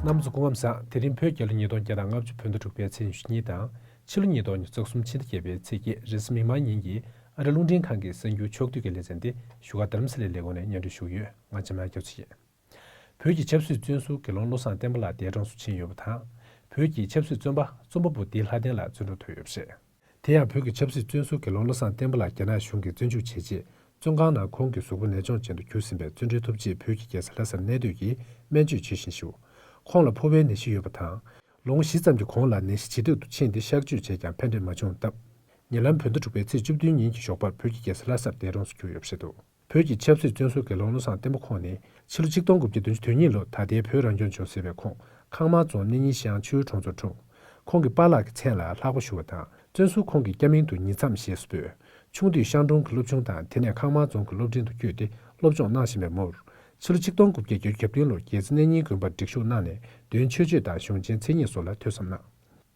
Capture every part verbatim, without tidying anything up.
རྣམ་པ་ཚོ་སྐུ་ཁམས་བཟང་། དེ་རིང་བོད་རྒྱལ་ལོ་ཉིས་སྟོང་བརྒྱ་དང་ལྔ་བཅུ་བོད་ཟླ་དྲུག་པའི་ཚེས་ཉི་ཤུ་གཉིས་དང་། ཕྱི་ལོ་ཉིས་སྟོང་ཉི་ཤུ་རྩ་གསུམ་ཕྱི་ཟླ་བརྒྱད་པའི་ཚེས་བརྒྱད། རེས་གཟའ་མིག་དམར་ཉིན་གྱི་ཨ་རི་རླུང་འཕྲིན་ཁང་གི་གསར་འགྱུར་ཕྱོགས་བསྡུས་ཀྱི་ལེ་ཚན་འདི་བཞུགས་སྒར་རྡ་རམ་ས་ལའི་ལས་ཁུངས་ནས་སྙན་སྒྲོན་ཞུ་གི་ཡོད། ང་འཇམ་དབྱངས་སྐྱབས་མཚོ་ཡིན། བོད་ཀྱི་ཆབ་སྲིད་བཙོན་ཟུར་དགེ་སློང་བློ་བཟང་བསྟན་པ་ལགས་འདས་གྲོངས་སུ་ཕྱིན་ཡོད་པ་དང་། བོད་ཀྱི་ཆབ་སྲིད་བཙོན་པ་རྩོམ་པ་པོ་བདེ་ལྷ་ལྡན་ལགས་བཙོན་གྲོལ་ཐོབ་ཡོད་པ་རེད། དེ་ཡང་བོད་ཀྱི་ཆབ་སྲིད་བཙོན་ཟུར་དགེ་སློང་བློ་བཟང་བསྟན་པ་ལགས་རྒྱ་ནག་གཞུང་གིས་བཙོན་འཇུག་བྱས་རྗེས། བཙོན་ཁང་ནང་ཁོང་གི་གཟུགས་པོ་ནད་གཅོང་ཅན་དུ་གྱུར་ཟིན་པས་བཙོན་གྲོལ་ཐོབ་རྗེས་བོད་ཀྱི་རྒྱལ་ས་ལྷ་སར་གནས་སྡོད་ཀྱིས་སྨན་བཅོས་བྱེད་བཞིན་བཞུགས། ཁོང་ལ་ཕོ་བའི་ནད་གཞི་ཡོད་པ་དང་། ལོ་ངོ་བཞི་ཙམ་གྱི་གོང་ལ་ནད་གཞི་ཇེ་སྡུག་ཏུ་ཕྱིན་ཏེ་གཤག་བཅོས་བྱས་ཀྱང་ཕན་འབྲས་མ་བྱུང་སྟབས། ཉེ་ལམ་བོད་ཟླ་དྲུག་པའི་ཚེས་བཅུ་བདུན་ཉིན་གྱི་ཞོགས་པར་བོད་ཀྱི་རྒྱལ་ས་ལྷ་སར་འདས་གྲོངས་སུ་གྱུར་ཡོད་པ་རེད་འདུག་བོད་ཀྱི་ཆབ་སྲིད་བཙོན་ཟུར་དགེ་སློང་བློ་བཟང་བསྟན་པ་ཁོང་ནི་ཕྱི་ལོ་ཆིག་སྟོང་དགུ་བརྒྱ་བདུན་ཅུ་དོན་གཉིས་ལོ་ད་ལྟའི་བོད་རང་སྐྱོང་ལྗོངས་ཟེར་བའི་ཁོངས་ཁང་དམར་རྫོང་གནས་རྙིང་ཤང་ཆུ་བོའི་གྲོང་ཚོར་འཁྲུངས། ཁོང་གི་པཱ་ལགས་ཀྱི་མཚན་ལ་ལྷག་པ་ཞུ་བ་དང་བཙོན་ཟུར་ཁོང་གི་སྐྱ་མིང་དུ་ཉི་མཚམས་ཞེས་སུ་འབོད། ཆུང་དུས་ཤང་གྲོང་གི་སློབ་ཆུང་དང་དེ་ནས་ཁང་དམར་རྫོང་གི་སློབ་འབྲིང་དུ་བསྐྱོད་དེ་སློབ་སྦྱོང་གནང་བཞིན་པའི་མུར། ཕྱི་ལོ་ཆིག་སྟོང་དགུ་བརྒྱ་བརྒྱད་ཅུ་གྱ་བདུན་ལོར་རྒྱལ་རྩེ་གནས་རྙིང་དགོན་པར་སྒྲིག་ཞུགས་གནང་ནས་འདོན་ཆོས་སྤྱོད་དང་གཞུང་ཆེན་མཚན་ཉིད་སོགས་ལ་ཐོས་བསམ་གནང་།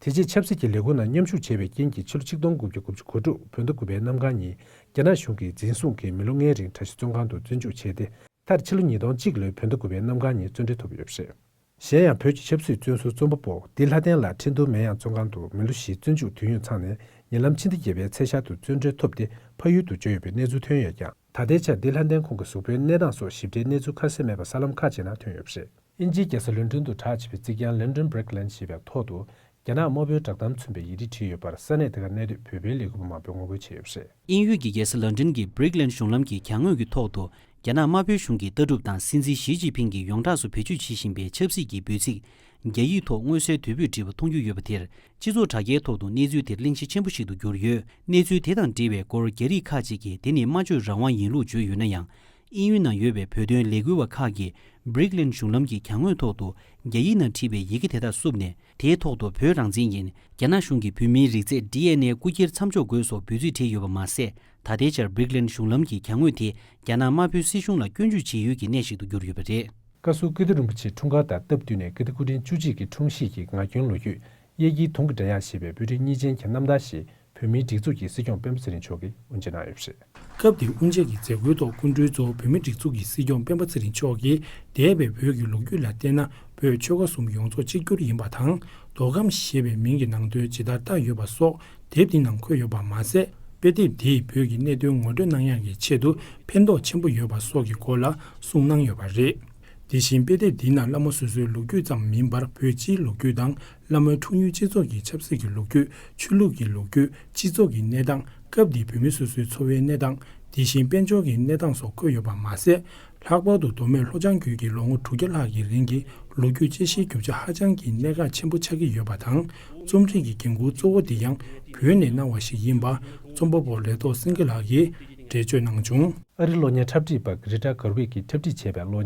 དེ་རྗེས་ཆབ་སྲིད་ཀྱི་ལས་ཁུངས་ནང་མཉམ་ཞུགས་བྱས་པའི་རྐྱེན་གྱིས་ཕྱི་ལོ་ཆིག་སྟོང་དགུ་བརྒྱ་དགུ་བཅུ་གོ་དྲུག་བོད་ཟླ་དགུ་པའི་གནམ་གང་ཉིན་རྒྱ་ནག་གཞུང་གིས་འཛིན་བཟུང་གིས་མི་ལོ་ལྔའི་རིང་གྲྭ་བཞི་བཙོན་ཁང་དུ་བཙོན་འཇུག་བྱས་ཏེ། མཐར་ཕྱི་ལོ་ཉིས་སྟོང་གཅིག་ལོའི་བོད་ཟླ་དགུ་པའི་གནམ་གང་ཉིན་བཙོན་གྲོལ་ཐོབ་ཡོད་པ་རེད། གཞན་ཡང་བོད་ཀྱི་ཆབ་སྲིད་བཙོན་ཟུར་རྩོམ་པ་པོ་བདེ་ལྷ་ལྡན་ལགས་ཁྲིན་ཏུའུ་མེན་ཡང་བཙོན་ཁང་དུ་མི་ལོ་བཞིའི་བཙོན་འཇུག་དུས་ཡུན་ཚང་ནས་ཉེ་ལམ་ཕྱི་ཟླ་བརྒྱད་པའི་ཚེས་ཤར་དུ་བཙོན་གྲོལ་ཐོབ་སྟེ་ཕ་ཡུལ་དུ་བྱོན་ཡོད་པའི་གནས་ཚུལ་ཐོན་ཡོད་ཀྱང་། ད་ལྟའི་ཆར་བདེ་ལྷ་ལྡན་ཁོང་གི་གཟུགས་པོའི་གནས་སྟངས་སོགས་ཞིབ་ཕྲའི་གནས་ཚུལ་ཁ་གསལ་མེད་པ་གསར་ལམ་ཁག་ཅིག་ནང་ཐོན་ཡོད་པ་རེད། དབྱིན་ཇིའི་རྒྱལ་ས་ལོན་ཀྲོན་དུ་གྲགས་ཆེ་བའི་རྩིག་གྱང་London Brickland ཞེས་པའི་ཐོག་ཏུ། རྒྱ་ནག་དམར་པོའི་བསྒྲགས་གཏམ་མཚོན་པའི་ཡིག་རིགས་བྲིས་ཡོད་པར་ས་གནས་དེ་གར་གནས་སྡོད་བོད་པའི་ལས་འགུལ་བ་མང་པོས་ངོ་རྒོལ་བྱས་ཡོད་པ་རེད། དབྱིན་ཡུལ་གྱི་རྒྱལ་ས་ལན་ཀྲན་གྱི་Brickland གཞུང་ལམ་གྱི་གྱང་ངོས་ཀྱི་ཐོག་ཏུ། རྒྱ་ནག་དམར་པོའི་གཞུང་གི་ལྟ་གྲུབ་དང་སྲིད་འཛིན་ཞི་ཅིན་ཕིང་གིས་ཡོངས་གྲགས་སུ་བེད་སྤྱོད་བྱེད་བཞིན་པའི་ཆབ་སྲིད་ཀྱི་འབོད་ཚིག་རྒྱ་ཡིག་ཐོག་མངོན་གསལ་དོད་པོས་བྲིས་པ་མཐོང་རྒྱུ་ཡོད་པ་དེར། སྤྱི་ཚོགས་དྲ་རྒྱའི་ཐོག་ཏུ་གནས་ཚུལ་དེར་གླེང་གཞི་ཆེན་པོ་ཞིག་ཏུ་གྱུར་ཡོད། གནས་ཚུལ་དེ་དང་འབྲེལ་བའི་སྐོར་རྒྱ་རིགས་ཁག་ཅིག་གིས་དེ་ནི་སྨྲ་བརྗོད་རང་དབང་ཡིན་ལུགས་བརྗོད་ཡོད་ན་ཡང་། དབྱིན་ཡུལ་ནང་ཡོད་པའི་བོད་དོན་ལས་འགུལ་བ་ཁག་གིས་Brickland གཞུང་ལམ་གྱི་གྱང་ངོས་ཐོག་ཏུ་རྒྱ་ཡིག་ནང་བྲིས་པའི་ཡི་གེ་དེ་དག་བསུབས་ནས། དེའི་ཐོག་ཏུ་བོད་རང་བཙན་ཡིན། རྒྱ་ནག་གཞུང་གིས་བོད་མིའི་རིགས་རྫས་ཌི་ཨེན་ཨེ་རྐུ་འཁྱེར་མཚམས་འཇོག་དགོས་སོགས་འབོད་ཚིག་བྲིས་ཡོད་པ་མ་ཟད། ད་ལྟའི་ཆར་Brickland གཞུང་ལམ་གྱི་གྱང་ངོས་དེ་རྒྱ་ནག་དམར་པོའི་སྲིད་གཞུང་ལ་སྐྱོན་བརྗོད་བྱེད་ཡུལ་གྱི་གནས་ཤིག་ཏུ་གྱུར་ཡོད་པ་རེད། བཀའ་ཟུར་ཀིརྟི་རིན་པོ་ཆེའི་འཁྲུངས་སྐར་དང་སྟབས་བསྟུན་ནས་ཀིརྟི་སྐུ་ཕྲེང་བཅུ་གཅིག་གི་འཁྲུངས་གཞིས་ཀྱི་ངག་རྒྱུན་ལོ་རྒྱུས། གཡས་འཁྱིལ་དུང་གི་སྒྲ་དབྱངས་ཞེས་པའི་པོད་ཕྲེང་གཉིས་ཅན་གྱི་རྣམ་ཐར་ཞིག་བོད་མིའི་སྒྲིག་འཛུགས་ཀྱི་སྲིད་སྐྱོང་སྤེན་པ་ཚེ་རིང་མཆོག་གིས་དབུ་འབྱེད་གནང་ཡོད་པ་རེད། སྐབས་དེའི་དབུ་འབྱེད་ཀྱི་མཛད་སྒོའི་ཐོག་སྐུ་མགྲོན་གཙོ་བོ་བོད་མིའི་སྒྲིག་འཛུགས་ཀྱི་སྲིད་སྐྱོང་སྤེན་པ་ཚེ་རིང་མཆོག་གིས། འདས་པའི་བོད་ཀྱི་ལོ་རྒྱུས་ལ་བལྟས་ན། བོད་ཆོལ་ཁ་གསུམ་ཡོངས་རྫོགས་གཅིག་གྱུར་ཡིན་པ་དང་། མདོ་ཁམས་ཞེས་པའི་མིང་གི་ནང་དོན་ཇི་ལྟར་བཏགས་ཡོད་པ་སོགས་དེབ་འདི་ནང་འཁོད་ཡོད་པ་མ་ཟད། དཔེ་དེབ་འདིས་བོད་ཀྱི་གནད་དོན་ངོ་སྤྲོད་གནང་ཡག་གི་ཆེད་དུ་ཕན་ཐོགས་ཆེན་པོ་ཡོད་པ་སོགས་ཀྱི་སྐོར་ལ་གསུངས་གནང་ཡོད་པ་རེད། དེ་བཞིན་དཔེ་དེབ་འདིའི་ནང་བླ་མ་སོ་སོའི་ལོ་རྒྱུས་ཙམ་མིན་པར། བོད་སྤྱིའི་ལོ་རྒྱུས་དང་། བླ་མའི་འཁྲུངས་ཡུལ། སྤྱི་ཚོགས་ཀྱི་ཆབ་སྲིད་ཀྱི་ལོ་རྒྱུས། ཆོས་ལུགས་ཀྱི་ལོ་རྒྱུས། སྤྱི་ཚོགས་ཀྱི་གནས་སྟངས། སྐབས་དེའི་བོད་མི་སོ་སོའི་འཚོ་བའི་གནས་སྟངས། དེ་བཞིན་དཔལ་འབྱོར་གྱི་གནས་སྟངས་སོགས་འཁོད་ཡོད་པ་མ་ཟད། ལྷག་པར་དུ་མདོ་སྨད་ལྷོ་བྱང་ཁུལ་གྱི་ལོ་ངོ་དྲུག་བརྒྱ་ལྷག་གི་རིང་གི་ལོ་རྒྱུས་དཔྱད་གཞིའི་རྒྱུ་ཆ་ཧ་ཅང་གི་གནད་འགག་ཆེན་པོ་ཆགས་ཀྱི་ཡོད་པ་དང་། རྩོམ་སྒྲིག་གི་འགན་འཁུར་གཙོ་བོ་དེ་ཡང་བོད་ནས་གནང་བ་ཞིག་ཡིན་པ། རྩོམ་པ་པོ་ལས་ཐོག་སེང་གེ་ལགས་ཀྱིས་འགྲེལ་བརྗོད་གནང་བྱུང་། ཨ་རིའི་གློག་བརྙན་འཁྲབ་ཁྲིད་པ་Greta Gerwig གིས་འཁྲབ་ཁྲིད་བྱས་པའི་གློག་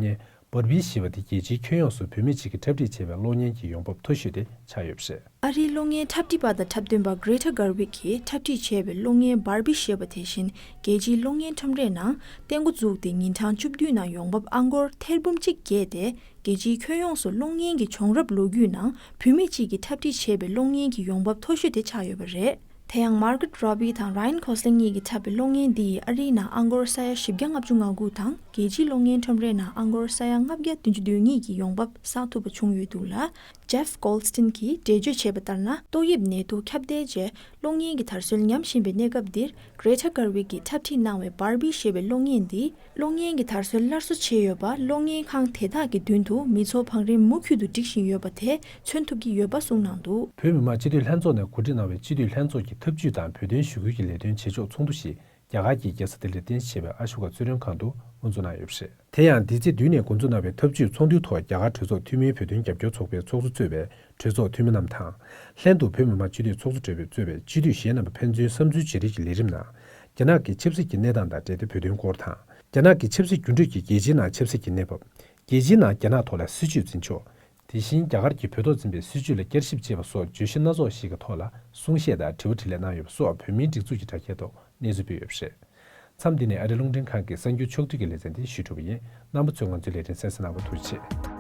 བརྙན་Barbie ཞེས་པ་དེ་རྒྱལ་སྤྱིའི་ཁྱོན་ཡོངས་སུ་བུད་མེད་ཅིག་གིས་འཁྲབ་ཁྲིད་བྱས་པའི་གློག་བརྙན་གྱི་ཡོང་འབབ་མཐོ་ཤོས་དེ་ཆགས་ཡོད་པ་རེད། ཨ་རིའི་གློག་བརྙན་འཁྲབ་ཁྲིད་པ་དང་འཁྲབ་སྟོན་པ་Greta Gerwig གིས་འཁྲབ་ཁྲིད་བྱས་པའི་གློག་བརྙན་Barbie ཞེས་པ་དེ་བཞིན་རྒྱལ་སྤྱིའི་གློག་བརྙན་ཁྲོམ་རའི་ནང་གཏན་འགོ་བཙུགས་ཏེ་ཉིན་གྲངས་བཅུ་བདུན་ནང་ཡོང་འབབ་ཨང་སྒོར་ཐེར་འབུམ་གཅིག་བརྒལ་ཏེ། རྒྱལ་སྤྱིའི་ཁྱོན་ཡོངས་སུ་གློག་བརྙན་གྱི་བྱུང་རབས་ལོ་རྒྱུས་ནང་བུད་མེད་ཅིག་གིས་འཁྲབ་ཁྲིད་བྱས་པའི་གློག་བརྙན་གྱི་ཡོང་འབབ་མཐོ་ཤོས་དེ་ཆགས་ཡོད་པ་རེད། དེ་ཡང་Margot Robbie དང་Ryan Gosling གཉིས་ཀྱིས་འཁྲབ་པའི་གློག་བརྙན་འདི་ཡིས་ཨ་རིའི་ནང་ཨང་སྒོར་ས་ཡ་བཞི་བརྒྱ་ལྔ་བཅུ་ང་དགུ་དང་རྒྱལ་སྤྱིའི་གློག་བརྙན་ཁྲོམ་རའི་ནང་ཨང་སྒོར་ས་ཡ་ལྔ་བརྒྱ་བདུན་ཅུ་དོན་གཉིས་ཀྱི་ཡོང་འབབ་བསགས་ཐུབ་པ་བྱུང་ཡོད་འདུག་ལ། Jeff Goldstein གྱིས་འགྲེལ་བརྗོད་བྱས་པ་ལྟར་ན། ཏོག་དབྱིབས་ནད་དུག་ཁྱབ་གདལ་རྗེས་གློག་བརྙན་གྱི་དར་སྲོལ་ཉམས་བཞིན་པའི་གནས་སྐབས་འདིར། Greta Gerwig གིས་འཁྲབ་ཁྲིད་གནང་བའི་Barbie ཞེས་པའི་གློག་བརྙན་འདིས་གློག་བརྙན་གྱི་དར་སྲོལ་སླར་གསོ་བྱས་ཡོད་པ། གློག་བརྙན་ཁང་དེ་དག་གི་མདུན་དུ་མི་ཚོགས་བང་རིམ་མུ་མཐུད་དུ་སྒྲིག་བཞིན་ཡོད་པ་དེ་མཚོན་ཐུབ་ཀྱི་ཡོད་པ་གསུངས་གནང་འདུག། བོད་མི་མང་སྤྱི་འཐུས་ལྷན་ཚོགས་ནས་གོ་སྒྲིག་གནང་བའི་སྤྱི་འཐུས་ལྷན་ཚོགས་ཀྱི་ཐབས་ཇུས་དང་བོད་དོན་ཞུ་སྐུལ་གྱི་ལས་དོན་བྱེད་ཕྱོགས་ཚོགས་འདུ་ཞིག་རྒྱ་གར་གྱི་རྒྱལ་ས་ལྡི་ལིར་རྟེན་གཞི་བྱས་པའི་ཨ་ཤོ་ཀ་གཙོས་རིམ་ཁང་དུ་དབུ་འཛུགས་གནང་ཡོད་པ་རེད། དེ་ཡང་འདི་ཚེས་བདུན་ནས་འགོ་འཛུགས་གནང་བའི་ཐབས་ཇུས་ཚོགས་འདུའི་ཐོག་རྒྱ་གར་གྲོས་ཚོགས་འཐུས་མིའི་བོད་དོན་རྒྱབ་སྐྱོར་ཚོགས་པའི་ཚོགས་གཙོ་གཙོས་པའི་གྲོས་ཚོགས་འཐུས་མི་རྣམས་དང་། ལྷན་དུ་བོད་མི་མང་སྤྱི་འཐུས་ཚོགས་གཙོ་སྦྲེལ་པོས་གཙོས་པའི་སྤྱི་འཐུས་གཞན་རྣམ་པ་ཕན་ཚུན་བསམ་ཚུལ་བརྗེ་རེས་ཀྱི་ལས་རིམ་ནང་། རྒྱ་ནག་གི་ཆབ་སྲིད་ཀྱི་གནས་སྟངས་དང་འབྲེལ་ཏེ་བོད་དོན་སྐོར་དང་། རྒྱ་ནག་གི་ཆབ་སྲིད་འགྱུར་འགྲོས་ཀྱིས་རྒྱལ་སྤྱིའི་ནང་ཆབ་སྲིད་ཀྱི་གནས་བབ། རྒྱལ་སྤྱིའི་ནང་རྒྱ་ནག་ཐོག་ལ་སྲིད་བྱུས་འཛིན་ཕྱོགས། དེ་བཞིན་རྒྱ་གར་གྱིས་བོད་ཐོག་འཛིན་པའི་སྲིད་བྱུས་ལ་བསྐྱར་ཞིབ་བྱས་པ་སོགས་བརྗོད་གཞི་སྣ་ཚོགས་ཤིག་གི་ཐོག་ལ་གསུང་བཤད་དང་དྲི་བ་དྲིས་ལན་གནང་ཡོད་པ་སོགས་བོད་མིའི་སྒྲིག་འཛུགས་ཀྱི་དྲ་རྒྱའི་ཐོག་གནས་ཚུལ་སྤེལ་ཡོད་པ་རེད། མཚམས་འདི་ནས་ཨ་རིའི་རླུང་འཕྲིན་ཁང་གི་གསར་འགྱུར་ཕྱོགས་བསྡུས་ཀྱི་ལེ་ཚན་འདི་ཞུས་གྲུབ་པ་ཡིན། རྣམ་པ་ཚོས་ང་ཚོའི་ལས་རིམ་གསན་གཟིགས་གནང་བར་ཐུགས་རྗེ་ཆེ།